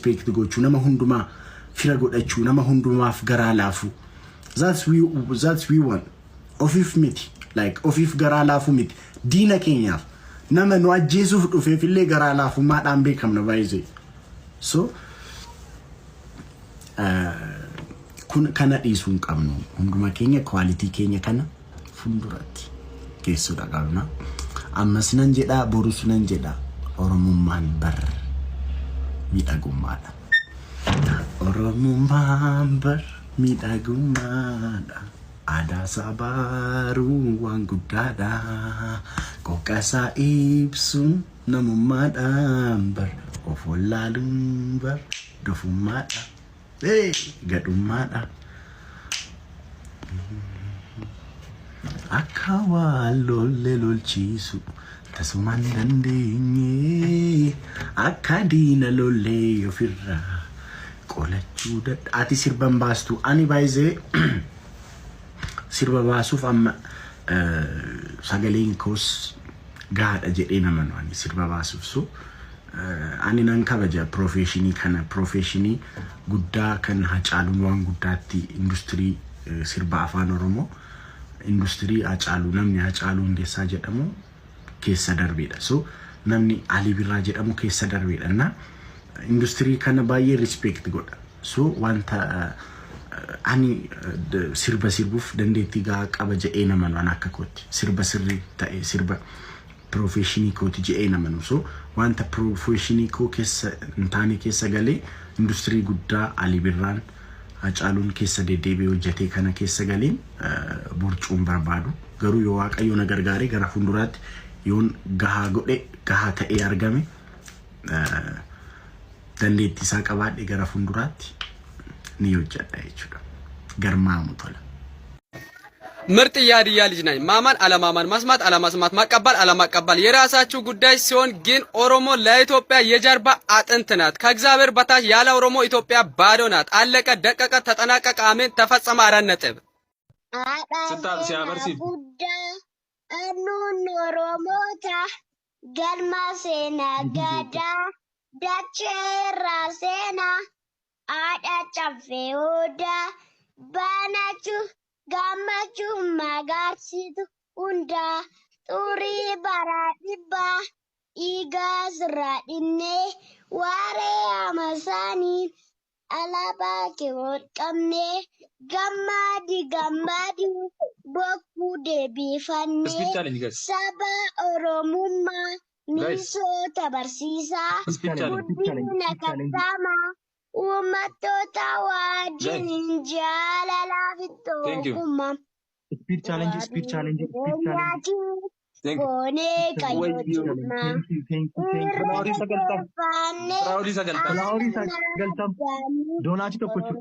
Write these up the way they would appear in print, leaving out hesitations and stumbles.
respect gochuu, nama hundumaa fira godhachuu, nama hundumaaf garaa laafuu. That's we want. Ofiif miti. Like ofiif garaa laafuu miti. Diina keenyaaf nama nu ajjeesuuf dhufeef illee garaa laafummaadhaan beekamna baay'ee. So kun kana dhiisuu hin qabnu. Hunduma keenya quality keenya kana fuulduratti geessuudha qabna. Ammas nan jedhaa, borus nan jedhaa, Oromummaan bar miidhagummaadha. Oromummaan bar miidhagummaadha. Aadaa isaa baaruun waan guddaadha. Qoqa isaa ibsuun namummaadhaan bar. Of wallaaluun bar dofummaadha. Ee gadhummaadha. Akka waan lolle lolchiisu tasumaan dandeenye, akka diina lollee ofirraa qolachuu dadha. Ati sirban baastu, ani baay'ee sirba baasuuf amma sagaleen koos gahaadha jedhee nama ani sirba baasuuf. So ani nan kabaja professionii kana, professionii guddaa kan Hacaaluun waan guddaatti industirii sirba Afaan Oromoo, industirii Hacaaluu, namni Hacaaluu Hundeessaa jedhamu keessa darbeedha. So namni Alii Birraa jedhamu keessa darbeedha. Na industirii kana baay'ee respect godha. So wanta ani sirba sirbuuf dandeettii gahaa qaba jedhee nama waan akka kootti sirba sirrii ta'e sirba professionii kooti jedhee namanu. So wanta professionii koo keessa hin taane keessa galee industirii guddaa Alii Birraan, Hacaaluun keessa deddeebi'ee hojjetee kana keessa galeen borcuun barbaadu. Garuu yoo Waaqayyo na gargaaree gara fuulduraatti yoon gahaa godhe, gahaa ta'ee argame, dandeettii isaa qabaadhe, gara fuulduraatti ni hojjedha jechuudha. Garmaamu tola. ምርጥ የሀዲያ ልጅ ነኝ። ማመን አለማመን፣ መስማት አለመስማት፣ መቀበል አለመቀበል የራሳችሁ ጉዳይ ሲሆን ግን ኦሮሞ ለኢትዮጵያ የጀርባ አጥንት ናት። ከእግዚአብሔር በታች ያለ ኦሮሞ ኢትዮጵያ ባዶ ናት። አለቀ፣ ደቀቀ፣ ተጠናቀቀ፣ አሜን፣ ተፈጸመ። 4 ነጥብ። Haadha Si seenaa agarsiif. Guddaa annuun Oromoota galma seenaa gadaa dachee irraa seenaa haadha caffee odaa banachuu gammachuu magarsiitu hundaa xurii bara dhibbaa dhiigaa sirraa dhinnee waaree amasaaniin alaabaa kee ol qabnee gammaadi gammaadi bokkuu deebifannee Speed challenge, guys. Saba Oromummaa Guys. misoota barsiisaa Speed challenge. guddina kattaamaa uummattoota wajjin jaalalaa fi Thank you. tokkummaa. Speed challenge, speed challenge, speed challenge. Thank you. Goonee Wayyo. qayyootummaa. Thank you, thank you, thank you. Filaaworii 90. Irreeffannee Filaaworii 90. Filaaworii 90. Doonaatii tokko isinii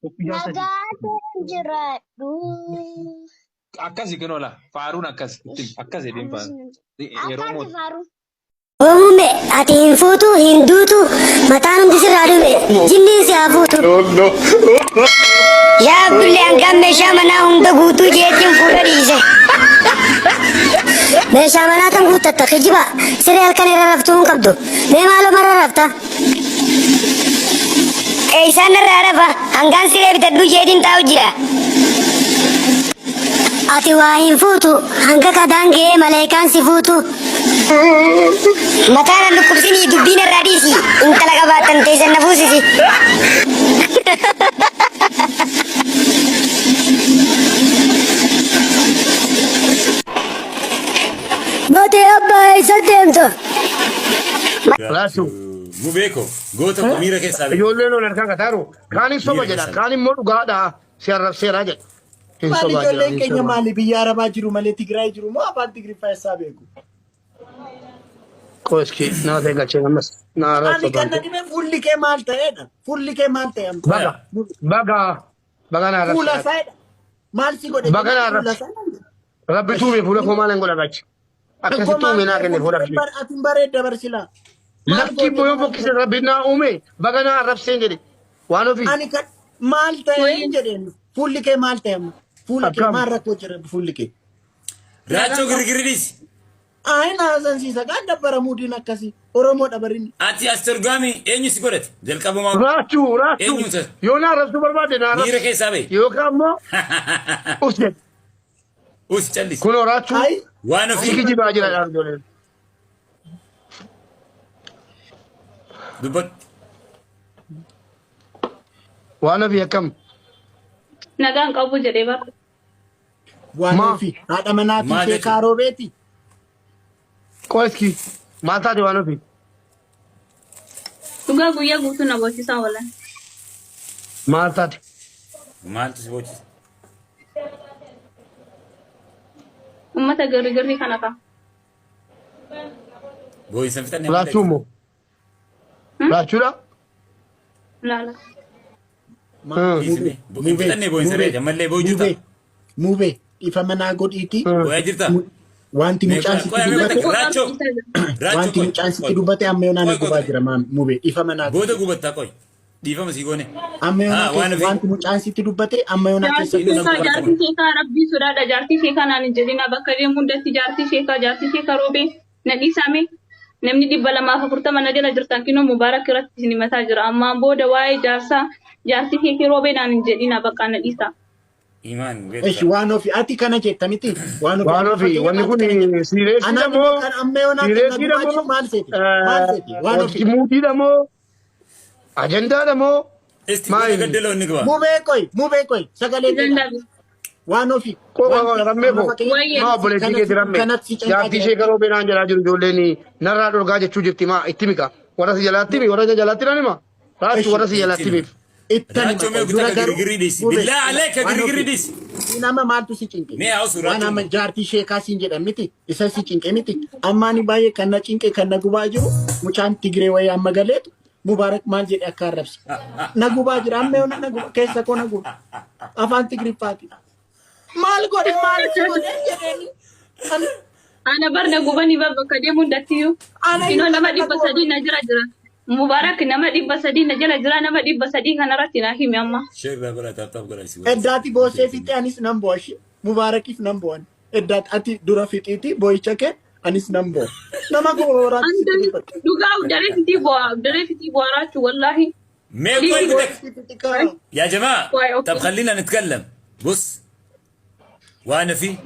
tokkiyyaa 3. Nagaateen jiraadhu. Akkasi kinola. Faaruun akkas. Ittiin akkas jedheen faaru. Yeroo Akkasi mootu. faaru. Uume ati hin fuutu, hin duutu, mataan hundi sirraa dhume, jinniin si haa fuutu. Yaa Abdullee, hangaan meeshaa manaa hunda guutuu jeetiin fuudha dhiise. Meeshaa manaa tan guuttatta, kijiba, siree halkan irra raftuu hin qabdu. Mee maaloo marra rafta? Eeysaan irraa rafa, hangaan siree bitadhuu jeetiin taa'u jira. Ati waa hin fuutu hanga qadaan ga'ee maleekaan si fuutu. Mataan an dhukkubsinii dubbiin irraa dhiisi, intala qabaattan teessan na fuusisi. Bootee abbaa, eessa deemta? Raasuu. Mubeeko goota koo, miira keessaa beeku. Ijoolleen ol harkaan kataaru. Kaan soba Miira jedha. keessaa. Kaan immoo dhugaadha. Si arrabseeraa jedha. Hin Maali sobaa jira. ijoolleen Hin keenya sobaa. maali biyya Arabaa jiru malee Tigraay jiru moo afaan Tigriffaa eessaa beeku? Qoski nama ta'e galchee ammas na Ani arrabsa kan na baante. dhibe fuulli kee maal ta'eedha? Fuulli kee maal ta'e amma? Baga. Baga. Baga na Fuula arrabse. isaadha. Maal si godhe? Baga na Fuula arrabse. isaa. Rabbi tuume fuula koo maal hin godha gachi. Akkasitti uume naa kenne fuula kee. Ati hin bareedda barsilaa. Lakki immoo yoo fokkise rabbi naa uume baga na arrabseen jedhe. Waan ofii. Ani kan maal ta'e hin jedheen, fuulli kee maal ta'e amma? Fuula kee Akkam. maal rakkoo jira fuulli kee? Raachoo girgirri dhiisi. Ayi, na hasansiisa kaan dabbara muudiin akkasii. Oromoodha barinni. Ati as torgaami eenyu si godhate? Jalqabumaa Raachuu raachuu eenyu isa? yoo na arrabsuu barbaade na Miira arrabsi keessaa bahi. yookaan immoo us jedhe. Us callisi. Kunoo raachuu Ayi Waan si ofii kijibaa jira ijoolleen. dubbadhu. Waan ofii akkam. Nagaan qabu jedhee bara. waan Maa ofii haadha manaa fi Maal ishee jechuudha? kaaroobeeti. qo'iski maal taate waan ofii. Dhugaa guyyaa guutuu na boosisaa oolan. Maal taate. Maaltu si bochisa? Uummata girgirrii kana fa'a. Boo'insa fixannee amma Raachuu immoo. Raachuudha. Laala. Dhiisime. Hin fixannee boo'insa reeti. Ammallee boo'u jirta. Mubee mubee ifa manaa godhiiti. Boo'aa jirta. Wanti Mee mucaan qoy sitti qoy amma dubbate takka raachoo. Raachoo wanti qoy mucaan sitti qoy dubbate amma yoonaa na qoy qoy gubaa qoy. jira maam mubee ifa manaa Booda godhiiti. gubattaa qoy. Dhiifama sii goone. Amma yoonaa Haa waan keessa ofii. wanti mucaan sitti dubbate amma yoonaa keessa Jaartii koo na sheekaa gubaa jira. jaartii sheekaa rabbii sodaadha jaartii sheekaa naan hin jedhina bakka deemu hundatti jaartii sheekaa jaartii sheekaa roobee na dhiisame namni 240 na jala jirtan kinoo mubaarak irratti isin himataa jira ammaan booda waa'ee jaarsaa jaartii sheekii roobee naan hin jedhina bakka na dhiisa. Imaan Eshi beektaa. waan ofii ati kana jetta miti waan ofii Waan amma ofii fakkeenyaaf wanni ati kun kana jetta. siireesiidha Anaan moo immoo kan amma yoonaa kan na siireesiidha gubaa moo jiru maal seeti maal seeti waan wanti ofii. muudiidha moo ajandaadha moo Isti goda maal gaddaloo inni gaba. Mubee qoy sagalee keedha Danda'u. waan ofii Koo koo wanti rammee amma koo fakkeenyaaf Wayyee. maa obboleettii kanatti keeti rammee kanatti si canqaa jaartii jira. ishee garuu beenaan jedhaa jiru ijoolleen narraa dhorgaa jechuu jirti maa itti mika warra si jalaatti himi warra si jalaatti nan hima raachuu Eshi warra si Itti jalaatti hima. himiif. ittan hima Raachoo mee qoy guutaa dura ka garuu girgirrii dhiisi. mubee Billaa alee ka waan girgirrii ofii dhiisi. nama maaltu si cinqe Mee haa waan raachoo amma immoo. jaartii sheekaa siin jedhan miti isa si cinqe miti amma ani baay'ee kan na cinqe kan na gubaa jiru mucaan Tigree wayii amma galeetu Mubaarak maal jedhe akka arrabse na gubaa jira amma yoona na guba keessa koo na guba afaan Tigriffaati maal godhe maal si godhe jedheeni ani Ana bar na gubanii bar bakka deemu hundattiyyuu. ana Kinoo iyyuu nama kana na dhibba guba sadii na jira jira. Mubaarak nama 300 na jala jira nama 300 kanarratti na himi amma. Sheerraa godhaa taaptaap godhaa si waliin. Eddaati boossee fixee anis nan bu'a ishee Mubaarakiif nan bu'an eddaati ati dura fixiiti boo'icha kee anis nan bu'a nama guba horaatti sitti Andan dubbadhe. dhugaa daree fitii bu'aa daree fitii bu'aa raachuu wallaahi. Mee qoy Dhiisi. bitak. Boo'ichi fixi kaa. يا جماعة Waay طب okay. خلينا نتكلم بص وانا في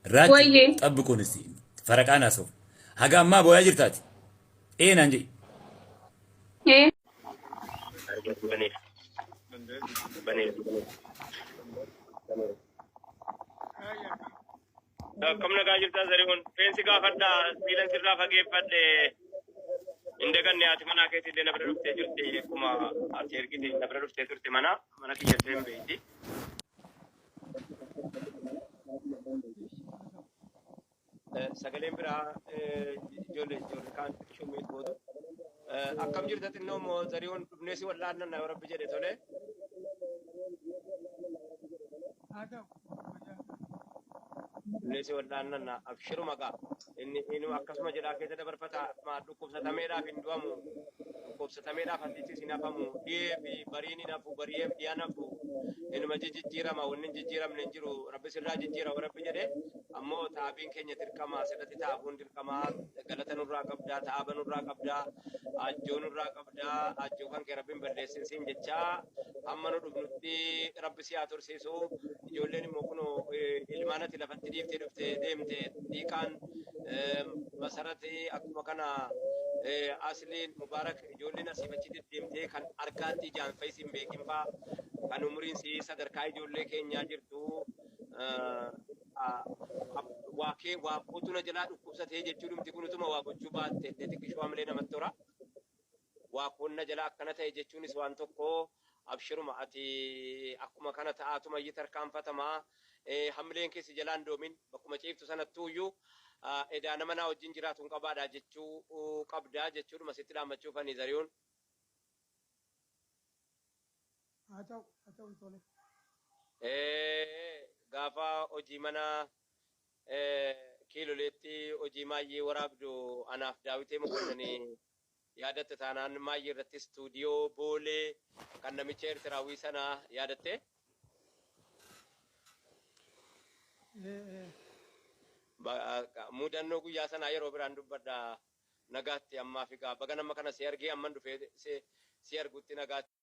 راجو Wayyee. طبقوا نسي فرق انا سوف حاجة ما بويا جرتاتي ايه نانجي Ee. Akkam nagaa jirtaa Zarihuun. Feensi gaafadhaa miilan sirraa fageeffadhe hin daganne haati manaa keetii illee na bira dhuftee jirti. Akkuma ati ergite na bira dhuftee turte mana mana kiyya illee hin beekti. Sagaleen biraa ijoollee ijoollee kaan xiqqishoo gootu. Akkam jirta xinnoo immoo Zarihuun dhufnee si wal'aannan yoo rabbi jedhe tole. Dhufnee si wal'aannan abshiruma gaa. Inni inni akkasuma jedhaa keessa dabarfata maa dhukkubsatameedhaaf hin du'amu. Dhukkubsatameedhaaf asitti hin hafamu. Dhiyee fi bariin hin hafu bari'eef dhiyaan hafu. Inuma jijjiirama wanni hin jijjiiramne hin jiru. Rabbi sirraa jijjiira yoo rabbi jedhe. Ammoo taabiin keenya dirqama asirratti taabuun dirqama galata nurraa qabdaa taaba nurraa qabdaa ajjoo nurraa qabdaa ajjoo kan kee rabbiin balleessin siin jechaa hamma nu dhufnutti rabbi si haa tursiisu. Ijoolleen immoo kunoo ilmaan ati lafatti dhiiftee dhufte deemte dhiiqaan masarati akkuma kana asliin mubaarak ijoolleen asiif achi deddeemtee kan argaatti ijaan fayyisi hin beekin faa kan umuriin si sadarkaa ijoollee keenyaa jirtu waa kee waa kootu na jalaa dhukkubsatee jechuun dhumti kun utuma waa gochuu baatte illee xiqqishoo hamilee namatti hora. Waa koon na jalaa akkana ta'e jechuunis waan tokko abshiruma ati akkuma kana ta'aatuma iyyii tarkaanfatamaa hamileen keessi jalaan doomin bakkuma ciiftu sanattuu iyyuu edaa nama naa wajjin jiraatu hin qabaadha jechuu qabdaa jechuudhuma sitti dhaammachuufani Zarihuun. Haa ta'u, haa ta'u tole. Gaafa hojii mana kiiloleetti hojii maayyee waraabdu anaaf daawitee mokonnin yaadatte taanaan maayyee irratti istuudiyoo boolee kan namicha Eertiraawii sana yaadatte. Mudannoo guyyaa sanaa yeroo biraan dubbadha. Nagaatti ammaaf egaa baga nama kana si argee amman dhufee si argutti nagaatti.